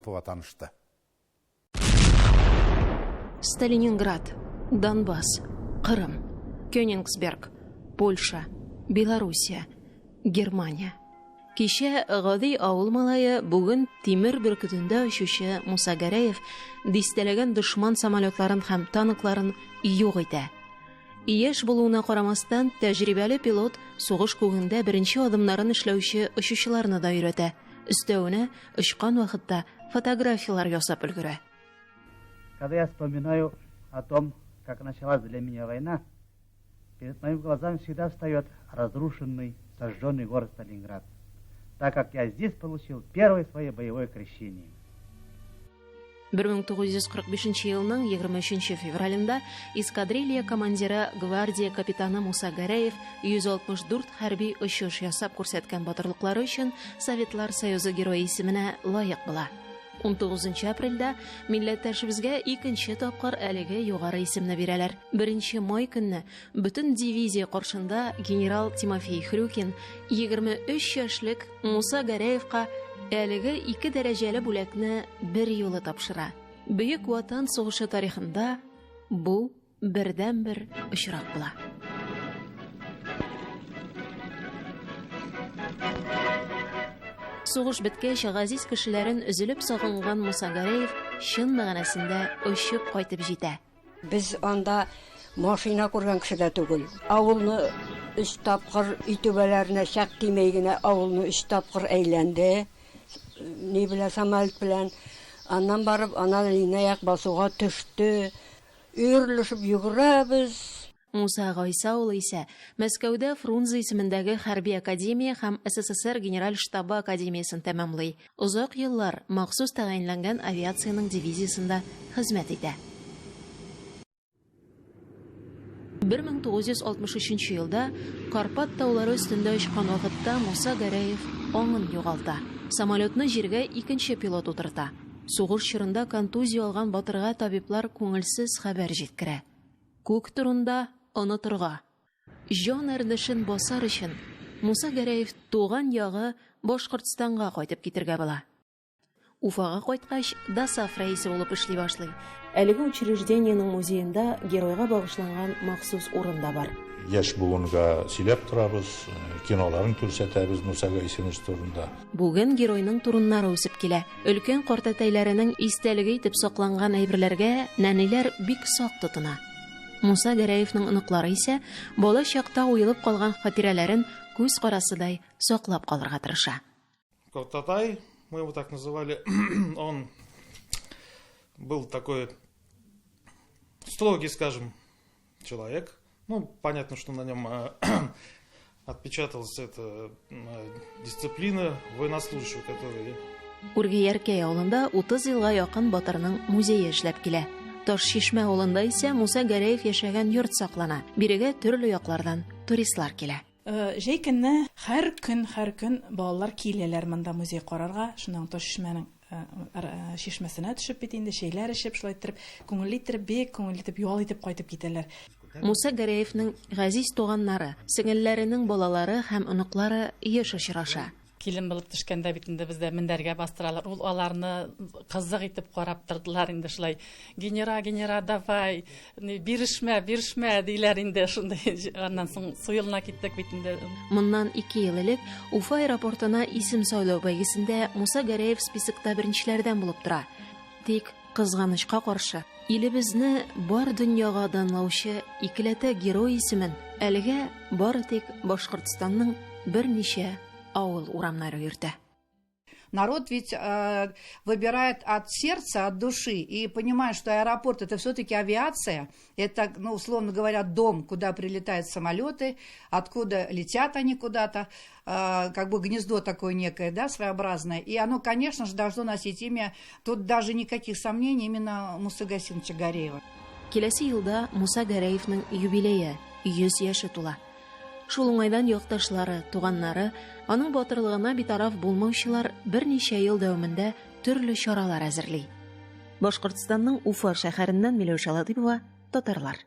Танышты. Сталининград, Донбасс, Кырым, Кёнингсберг, Польша, Белоруссия, Германия. Кичә гади авыл малае, бүген тимер бөркетендә очучы Муса Гәрәев дистәләгән дошман самолетларын һәм танкларын юк итә. Яшь булуына карамастан, тәҗрибәле пилот сугыш күгендә беренче адымнарын эшләүче очучыларны да өйрәтә. Өстәвенә, очкан вакытта фотографияләр ясап өлгерә. Когда я вспоминаю о том, как началась для меня война, перед моими глазами всегда встает разрушенный, сожженный город Сталинград, так как я здесь получил первое свое боевое крещение. 1945 елның 23 февралендә эскадрилья командиры гвардия капитаны Муса Гәрәев 164 хәрби очыш ясап күрсәткән батырлыклары өчен Советлар Союзы Герое исеменә лаек була. 19 апрельдә милләттәшебезгә икенче тапкыр әлеге югары исемне бирәләр. 1 май көнне бөтен дивизия каршында генерал Тимофей Хрюкин 23 яшьлек Муса Гәрәевка әлеге ике дәрәҗәле бүләкне берьюлы тапшыра. Бөек Ватан сугышы тарихында бу бердәнбер очрак була. Сугыш беткәч, газиз кешеләрен өзелеп сагынган Муса Гәрәев чын мәгънәсендә очып кайтып җитә. Без анда машина күргән кеше дә түгел. Авылны өч тапкыр өй түбәләренә чак тимәй генә авылны өч тапкыр әйләнде. Ни белән самолет белән. Аннан барып, аннан аяк басуга төште. Өерелешеп йөгерәбез. Муса Гайса улы исә Мәскәүдә Фрунзе исемендәге хәрби академия һәм СССР Генераль штабы академиясен тәмамлый. Озак еллар махсус тәгаенләнгән авиациянең дивизиясендә хезмәт итә. 1963 елда Карпат таулары өстендә очкан вакытта Муса Гәрәев аңын югалта. Самолетны җиргә икенче пилот утырта. Сугыш чорында контузия алган батырга табиблар күңелсез хәбәр җиткерә. Күк турында онытырга. Җан әрнешен басар өчен Муса Гәрәев туган ягы Башкортстанга кайтып китергә була. Уфага кайткач, ДОСААФ рәисе булып эшли башлый. Әлеге учреждениенең музеенда геройга багышланган махсус урын да бар. Яшь буынга сөйләп торабыз, киноларын күрсәтәбез Муса Гайсинович турында. Бүген геройның туруннары үсеп килә. Өлкән картәтәйләренең истәлеге итеп сакланган әйберләргә нәниләр бик сак тотына. Муса Гәрәевның оныклары исә бала чакта уелып калган хатирәләрен күз карасыдай саклап калырга тырыша. Картатай, мы его так называли, он был такой строгий, скажем, человек. Ну, понятно, что на нем отпечаталась эта дисциплина военнослужащего, который... Үрге Яркәй авылында 30 елга якын батырның музее эшләп килә. Таш Чишмә авылында исә Муса Гәрәев яшәгән йорт саклана. Бирегә төрле яклардан туристлар килә. Җәй көне һәр көн, һәр көн балалар киләләр монда музей карарга. Шуннан Таш Чишмәнең чишмәсенә төшеп бит инде, чәйләр эчеп, шулай иттереп, күңелле иттереп, бик күңелле итеп, ял итеп кайтып китәләр. Муса Гәрәевнең газиз туганнары, сеңелләренең балалары һәм оныклары еш очраша. Килен булып төшкәндә бит инде бездә мендәргә бастыралар. Ул аларны кызык итеп карап тордылар инде шулай. Генера, Генера, давай, бирешмә, бирешмә диләр инде шундый. Аннан соң су юлына киттек бит инде. Моннан 2 ел элек Уфа аэропортына исем сайлау бәйгесендә Муса Гәрәев списокта беренчеләрдән булып тора. Тик кызганычка каршы, илебезне бар дөньяга данлаучы икеләтә герой исемен әлегә бары тик Башкортстанның берничә авыл урамнары йөртә. Народ ведь выбирает от сердца, от души, и понимает, что аэропорт — это все-таки авиация, это, ну, условно говоря, дом, куда прилетают самолеты, откуда летят они куда-то, как бы гнездо такое некое, да, своеобразное. И оно, конечно же, должно носить имя, тут даже никаких сомнений, именно Мусы Гайсиновича Гареева. Киләсе елда Муса Гәрәевнең юбилее 100 яше тула. Шул уңайдан якташлары, туганнары, аның батырлыгына битараф булмаучылар берничә ел дәвамында төрле чаралар әзерли. Башкортстанның Уфа шәһәреннән Миләүшә Латыпова, Татарлар.